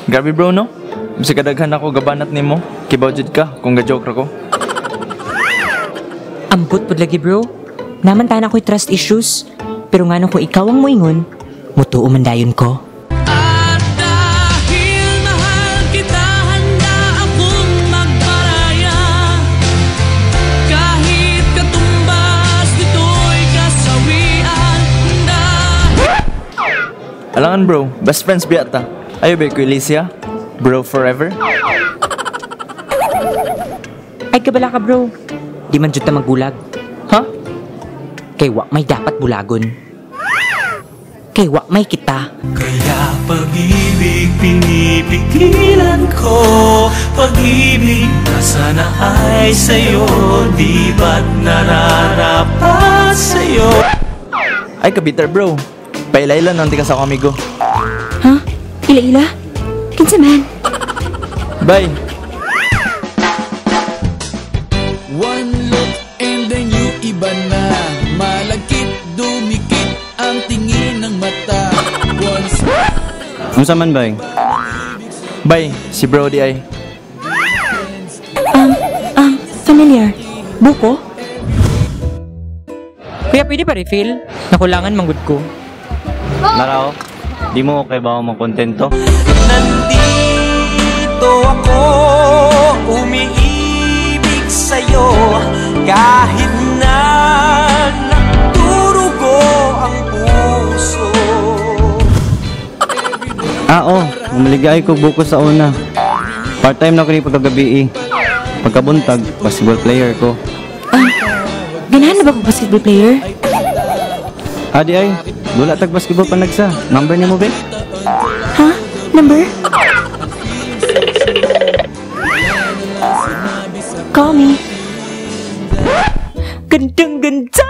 Grabe bro, no? Bisag kadaghan ako gabanat nimo, kibaw jud ka kung ga-joke ra ko. Ambot pud lagi, bro. Naman tayo na ako'y trust issues. Pero ngano kung ikaw ang moingon, mutuo man dayon ko. At dahil mahal kita, handa akong magparaya. Kahit katumbas nito'y kasawian. Dahil Alangan bro, best friends biya ta. Ayo ba ko Alicia? Bro forever? Ay kabala ka, bro. Di man jud ta magbulag. Ha? Kay wa may dapat bulagon. Kay wa may kita. Kaya pag-ibig pinipigilan ko. Pag-ibig na sana ay sa'yo. Di ba't nararapat sa'yo? Ay kabiter bro. Pailayla nang di ka sa akong amigo. Ha? Ila-ila? Kinsa man? Bye. One look and then you iba na. Malagkit, dumikit ang tingin ng mata. Once Unsa man bay? Bye, si Brody ay. Familiar. Buko? Kuya, pwede pa refill? Nakulangan manggod ko. Narao, di mo okay ba ako makontento? Nandito ako, umiibig sa'yo. Kahit na naturugo ang puso. Ah, oh, umaligay ko buko sa una. Part-time na ko ni pagkagabi eh. Pagkabuntag, basketball player ko. Ganahan na ba kog basketball player? Adi ay, dula tag basketball panagsa. Number ni mo be? Ha? Number? Call me. Gandang ganda!